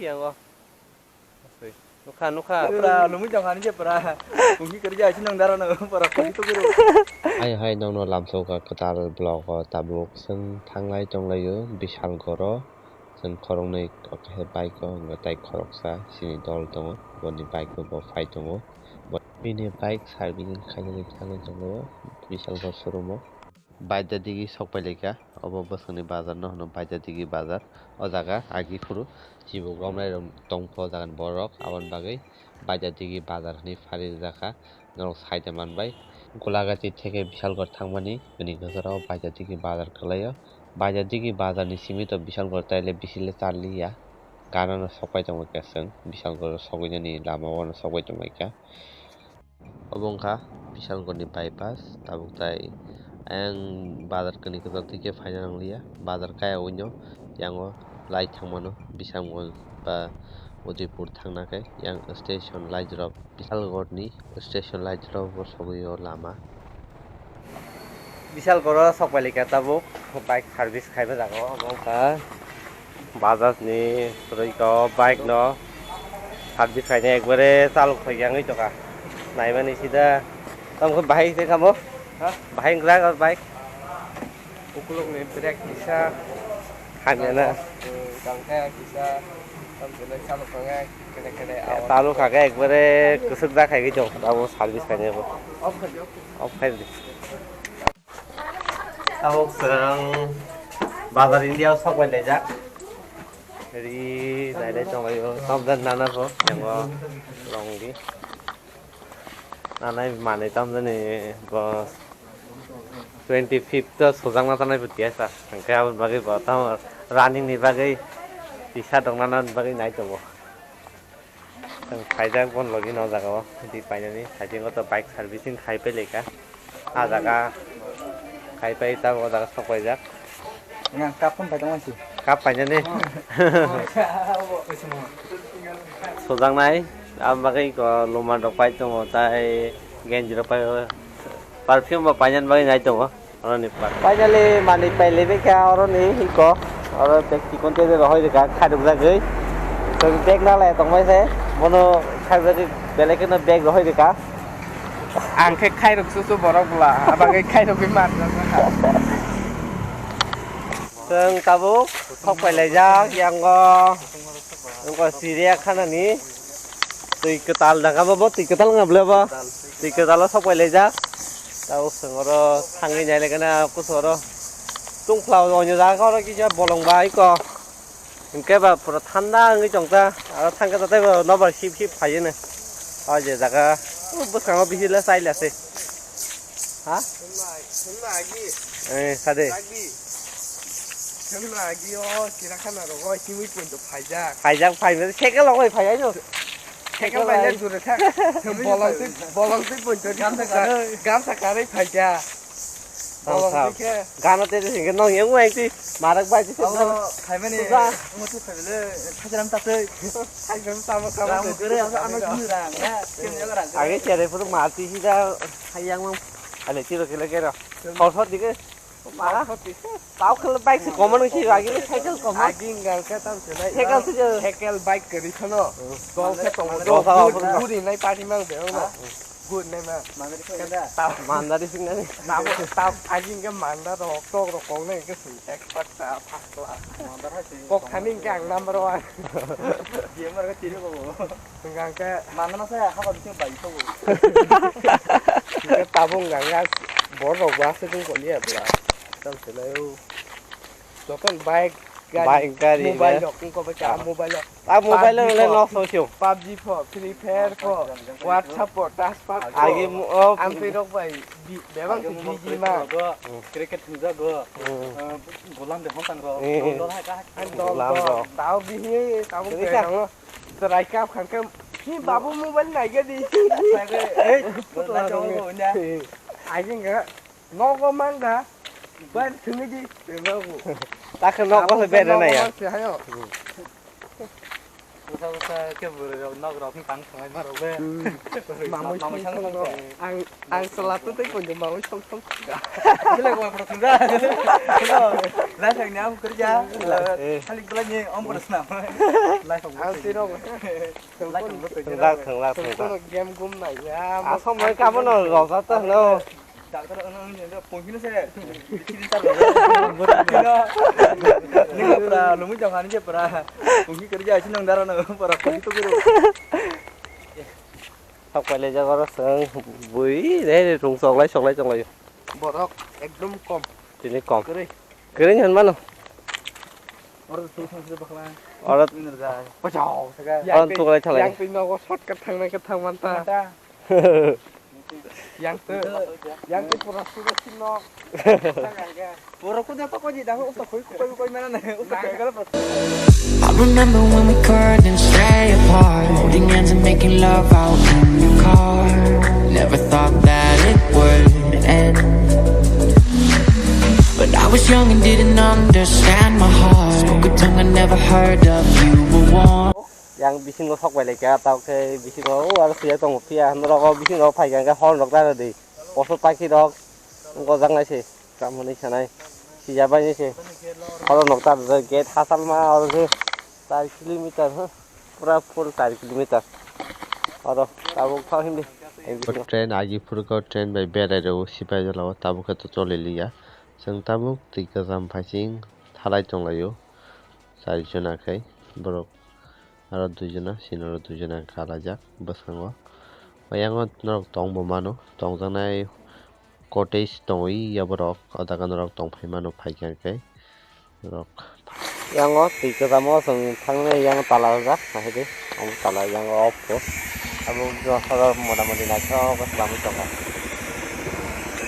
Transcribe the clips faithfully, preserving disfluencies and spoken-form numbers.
Yango. Nukha, nukha. Pura lumui tong ani je pura. Kungki kerja aja nang daro na pura kopi to guru. Ai hai nongno lamsoka kwtal vlog o tabuk chwng thanglai tonglaio Bishalgoro. Chwng khoroknwi khe bike o hwnba tai khoroksa chini dol tongo. Boni bike o bo phai tongo. Bo-, bini bike servicing khainani thangwi tonglaio Bishalgor showroom o. Baidadigi sok pailaikha, obo bwskangni bazar no hwno Baidadigi bazar. O jaga agi phuru chibuk romnai rok tongpho o jagani borok, aboni bagwi Baidadigi bazar hwnwi phari rijak kha, norok saida manbai. Golagati theke Bishalgor thangmani bini gwjaro Baidadigi bazar kwlaio. Baidadigi bazarni simi to Bishalgor taile bisile charliya, gana no sok pai tongbaikha chwng, Bishalgor sogwinani lama o no sok pai tongbaikha. Obo wngkha Bishalgorni bypass, tabuk tai ayang bazar kwrwi kwchar twi khe phaina nangliya. Bazar kaya wngno yango light thangmano Bishalgor ba Udaipur thangna khe yang station light rok, Bishalgorni station light rok bo sogwi o lama. Bishalgoro sok pailaikha tabuk bike service khaiba jaga o, obo wngkha Bajaj ni kwrwi ko bike no service khaina ekbare chalok thai wngwi tongkha. Naimani sida tamo khe bahai se kamo? Ha? Bahai wngkha o bike. Ukulok ni brake kisa. Hamya na. Tangkhe kisa. Tamo khe chalok thangya kede kede. Chalok kha khe ekbare kwswk da khai tong abo service khaina bo. Off khai di. Off khai di. Tabuk chwng bazar India o sok bai laijak. Ri nai nai tonglaio. Tamjani nana bo yango longdi. Nanai manwi tamjani bo twenty fifth o sujakna tanai bo tiya sa. Hwnkhe aboni bagwi bo tamo running ni bagwi tisa tongna bagwi nai tongo. Chwng khaijak bon logi no jaga o di painani side o to bike servicing khai pai lai kha. Ah jaga khai pai ta o jaga sok paijak. Nang kap phone pai tong si. Kap painani. Sojak nai. Am bagwi ko luma rok pai tongo tai genji rok pai perfume bo painani bagwi nai tongo. Oroni pa-, finally manwi pailai baikha oroni hiko. Oro bag chikon tei rohoi rwkha khairokjagwi. Tei bag nalai tongmai se. Bono khairokjagwi belai kheno bag rohoi rwkha. Ang khe khairok susu borok bwla. Abagwi khairokgwi manjak. Chwng tabuk sok pailaijak yango. Wngkha Siriya khanani twi kwtal jaga bo, bo twi kwtal wngya bwle bo? Twi kwtalo sok pai laijak. Tabuk chwng oro thangwi nai lai gana kusu oro tungphla onyo jaga oro kisa bolong bai ko. Hwnkhe ba pura thanda wngwi tongkha. Aro thangkhe tei bo nobar hip hip phaiyeno. O je jaga bwskango bisi le chai le se. Ha? Swnna, swnna agi. Eh, sade. Agi. Swnna agi o, sira khana rogo, himwi poito phaijak. Phaijak, phaijak, cycle rok bai phai aino. Cycle bai le jure thak. Bolong twi, bolong twi poito. Gamsa karwi. Gamsa karwi phaijak. Bolong twi khe. Gana te singke nong yang wai twi. Marak bai twi. Abo khaimani. Suga. Omo twi khaimani. Thajaram tatwi. Thajaram tamo tamo. Ram kere ano ano jumrang. Age chere puru mati sida hayang mang. Ale tiro kele kero. Khosor dige. Mara. Tau khel bike se common se agi cycle common. Agi ngal ka tam se nai. Cycle se. Cycle bike kari khano. Dol se tong. Dol sa. Guri nai party mang de no. Good nai ma. Mandari sing nai. Tau, tau, agi nge manda rok, tok rok kong nai ke sui. Expert ta, first class. Kok thani ke ang number one. Gamer ke tiri ko. Hingke manda masa haba bising bai ko. Hingke tabung ganga bor rok ba se dung ko liya bla. Tam se lai o. Joton bike, gari, bike, gari, mobile rok, wngkha bai kha, mobile rok. Ah, mobile rok le nok soi sio. PUBG pho, Free Fire pho, WhatsApp pho, Touch Pad pho. Agi mo-, oh, ang twi rok bai, bi-, bebak se busy ma. Cricket thwngjago. Hmm. Ah, golam de hontang rok. Hmm. Dol dol hai ka. Golam rok. Tao bihi, tao bihi. Chwrai kap khan khe, hi babu mobile nai gadi. Ei, photo la jong bo nya. Ai jing ga, nogo mang da. Bar thungi di. Ta khe nogo se bere na ya. Mang se hayo. Bwsa bwsa khe bwrwi rok nok rok wng tang thangwi ma rok be. Hmm. Bwrwi mamui mamui song song song rok. Ang, ang chwla twtwi poito mamui song song. Belai kok bwrwi thangda. Lai thangni am kwrwja. Eh. Khali belai ni om bwrwi swnam. Lai thang. Ang twi rok. Lai thang bwrwi. Thangda, thangda, thangda. Kono game gum nai ya. Asam bai kabono rojak ta hwno. Doctor ono wngya, pungkino se. Bikini tar. Ningla pura, lumui jong ani je pura. Pungki kerja asin nang daro no pura pungki to guru. Sok paile jagoro seng bui re rung soklai soklai soklai. Borok ekdom kom. Tini kom. Kwrwi. Kwrwi hwn mano. Oro tu sang se bakla. Oro. Winner jai. Pachao. Oro tu kwrwi thalai. Yang pin nogo shortcut thangna khe thang manta. Manta. Yang tu, yang tu pura sudah sino. Pura kuda apa kau jadi dah? Usah kau kau kau mana nih? Usah kau kalau. I remember when we couldn't stay apart, holding hands and making love out in the car. Never thought that it would end. But I was young and didn't understand my heart. Spoke a tongue I never heard of. You were warm. Yang bisingo sok bai laikha, tao khe bisingo o aro siyai tongo phiya, norok o bisingo phai kha khe hor nok dana di, poso taki rok gojak nai se, tamo hinwi sanai, sijak bai se, horo nok ta rijak gate hachal ma oro se char kilometer, huh, pura full char kilometer, oro tabuk thang hindi. Train agi phuru khe train bai berai rw sipai jala o, tabuk khe to choli liya, chwng tabuk twi kwcham phaising thalai tong lai o, char jona khai borok. Aro duijona, sini aro duijona kalaijak bwskango. Ayang o norok tong bo mano, tongjaknai cottage tongwi ya borok, o jaga norok tong phai mano, phaikha khe norok. Yang o twi kwchamo chwng thangwi yang o tala rijak, naikhe tala yang o off khe. Abo motamoti naithok khe swlamwi tongo.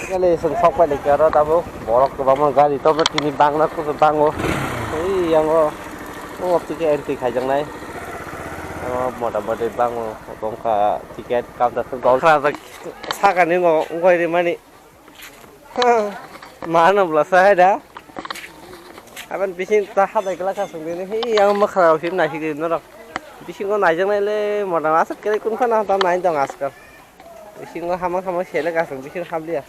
Kali chwng sok pai laikha aro tabuk borok kwbangma gari tongma tini bangna kusu bango. Ei yang o. O tike entry khaijaknai. O motamoti bango wngkha ticket counter khe gol khlajak sakani wngkha rimani. Mano bwlasa hai da. Aban bising ta hadai glak kha songdini. Hei yang mwkhra rok him naisik di norok. Bisingo naijaknai le motama aswk kwrwi kun phano tam nai tong askal. Bisingo hamang hamang selek aswk bising hamliya.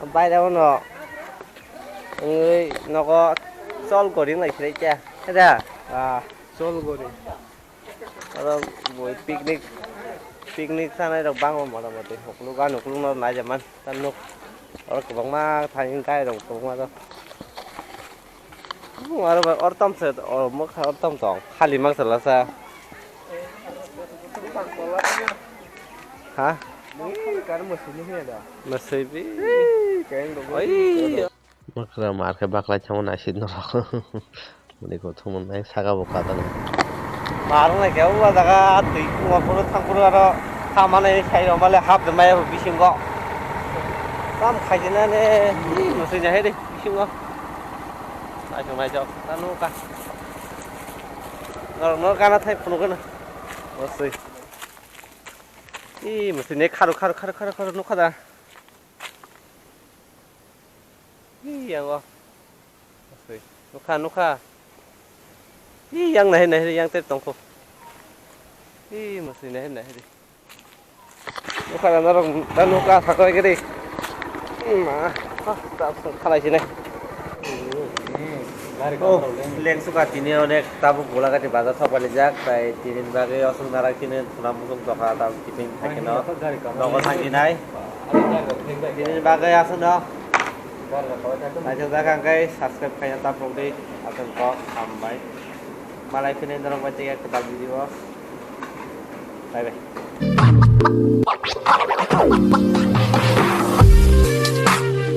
Baire bono wngwi nogo chol gori wng lai khe kya. Heda? Ah, chol gori. Oro bui picnic, picnic sanai rok bango motamoti. Ukuluk ani ukuluk no naijaman ta nuk. Oro kwbangma thangwi gai rok kwbangma rok. Aro ba or tam se, or mokha or tam tong. Khali mang sala sa. Ha? Kar masini hiya da. Masai bi. Kain do. Oi. Mokha mar khe baklai thangma naisik norok. Muni ko thumon nai saka bo kata nai. Mar nai khe o jaga twi kuma phuru thang phuru aro thamani sai rok male hap de maya bisingo. Kam khaijina ne. Masai jahai de bisingo. Naisok naisok, ta nuka. Norok no gana thai phunuk gana. Bosoi. Ih, mesti ne kharu, kharu, kharu, kharu, kharu nukha da. Ih, yang o. Bosoi. Nukha, nukha. Ih, yang nahi, nahi, yang ter tongkho. Ih, mesti nahi, nahi. Nukha da norok da nukha sakoi gede. Ma, ha, ta sung khalai sini. Oh, leng suka tini onek tabuk Golagati bazar sok palijak, tai tini bagwi osong narak tini sunam musung toka tabuk tiffin khaikeno nogo thangwi nai. Tini bagwi aswk no. Naithok jak ang khe subscribe khaina ta phunukdi, aswk kok hambai. Malai phini norok bai tei kwtal video. Bye bye.